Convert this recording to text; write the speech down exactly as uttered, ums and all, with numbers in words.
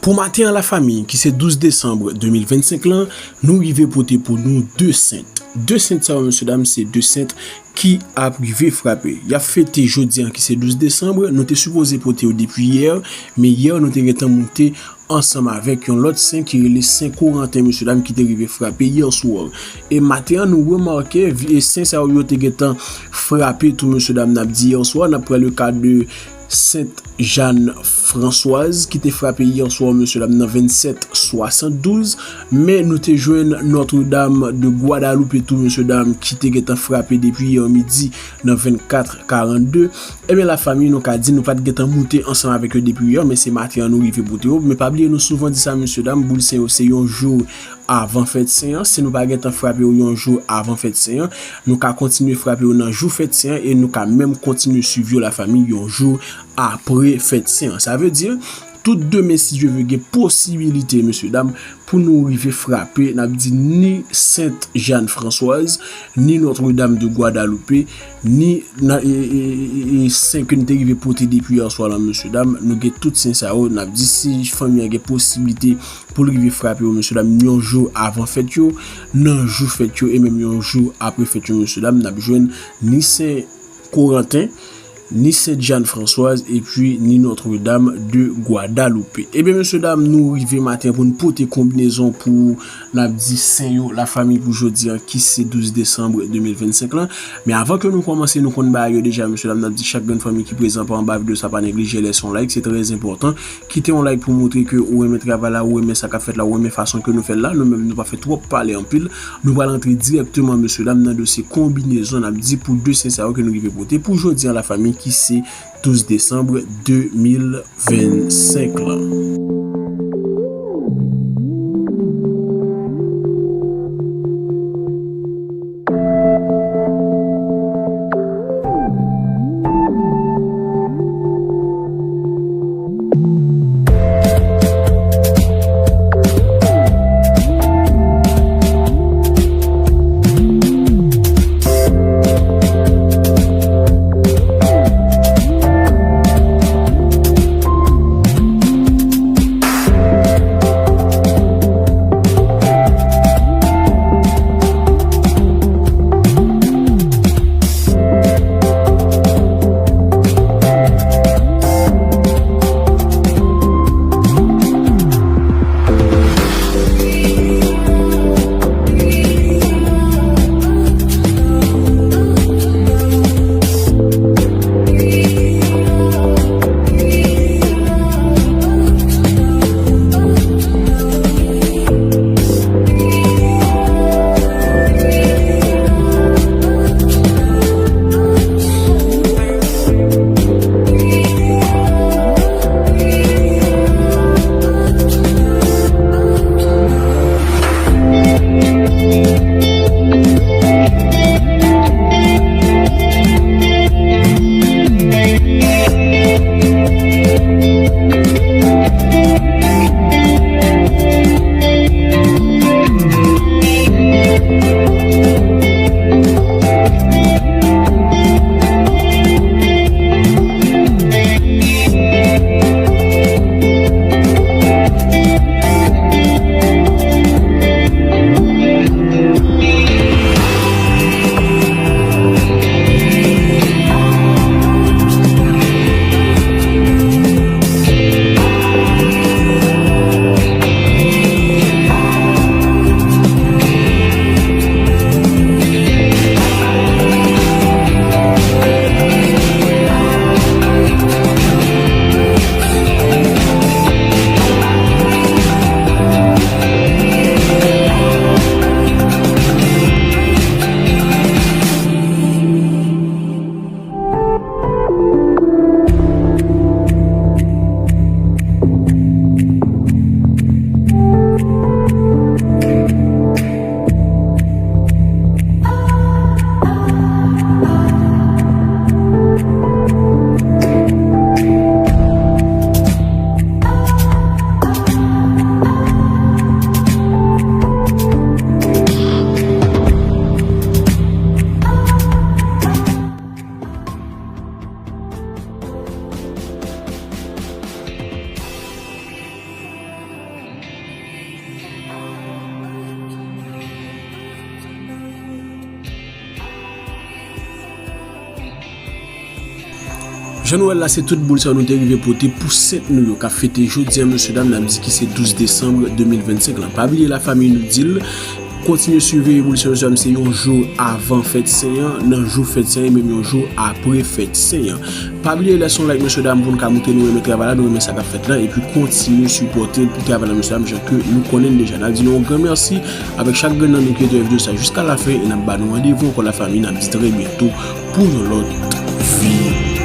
Pou maten an, lafanmi, ki se douz desanm de mil vennsenk lan, nou rive pote pou nou de sent. De sent sa yo, mesye dam, se de sent ki ap rive frape. Y ap fete jodi an, ki se douz desanm, nou te sipoze pote yo depi yè, men yè nou te gentan moute ansanm avèk yon lòt sen ki rele Sen Koranten, mesye dam, ki te rive frape yè swa. E maten an, nou remake, vi-, e sen sa yo, yo te gentan frape tou, mesye dam, n ap di yè swa, n ap pran le ka de Sent Jàn Franswaz ki te frape yè swa, mesye dam, nan vennsèt swasanndouz, men nou te jwenn Notre Dame de Guadalupe tou, mesye dam, ki te gentan frape depi yè midi nan vennkat karannde. Ebyen, lafanmi, nou ka di nou pa t gentan moute ansanm avèk yo depi yè, men se maten an nou rive pote yo. Men pa bliye, nou souvan di sa, mesye dam, boul sen yo se yon jou avan fèt sen an. Si nou pa gentan frape yo yon jou avan fèt sen an, nou ka kontinye frape yo nan jou fèt sen an e nou ka menm kontinye swiv yo, lafanmi, yon jou apre fèt sen an. Sa vle di, tout demen, si Dye vle, gen posibilite, mesye dam, pou nou rive frape, n ap di, ni Sent Jàn Franswaz, ni Notre Dame de Guadalupe, ni nan, e, e, e, e, sen ke n te rive pote depi yè swa la, mesye dam, nou gen tout sen sa yo, n ap di, si fanmi an gen posibilite pou l rive frape yo, mesye dam, yon jou avan fèt yo, nan jou fèt yo, e menm yon jou apre fèt yo, mesye dam, n ap jwenn ni Sen Koranten, ni Sent Jàn Franswaz, epi ni Notre Dame de Guadalupe. Ebyen, mesye dam, nou rive maten pou n pote konbinezon pou, n ap di, sen yo, lafanmi, pou jodi an, ki se douz desanm de mil vennsenk lan. Men avan ke nou kòmanse, nou konn bagay yo deja, mesye dam, n ap di chak grenn fanmi ki prezan pa anba videyo sa, pa neglije lèse yon like, se trè enpòtan. Kite yon like pou montre ke ou renmen travay la, ou renmen sa k ap fèt la, ou renmen fason ke nou fè l la. Nou menm, nou pa fè twòp pale anpil. Nou pral antre dirèkteman, mesye dam, nan dosye konbinezon, n ap di, pou de sen sa yo ke nou rive pote pou jodi an, lafanmi, ki se douz desanm de mil vennsenk lan. Jan nou wè l la, se tout boul sa yo nou te rive pote pou sèt nou yo k ap fete jodi a, mesye dam, n ap di ki se douz desanm de mil vennsenk lan. Pa bliye, lafanmi, nou di l, kontinye siveye boul sa yo, mesye dam, se yon jou avan fèt sen an, nan jou fèt sen an, e menm yon jou apre fèt sen an. Pa bliye lèse yon like, mesye dam, pou nou ka montre nou renmen travay la, nou renmen sa k ap fèt la, epi kontinye sipòte pou travay la, mesye dam, jan ke nou konnen l deja. N ap di nou yon gran mèsi avèk chak grenn nan nou ki rete wè videyo sa jiska lafen, e n ap ba nou randevou ankò, lafanmi, n ap di trè byento pou yon lòt videyo.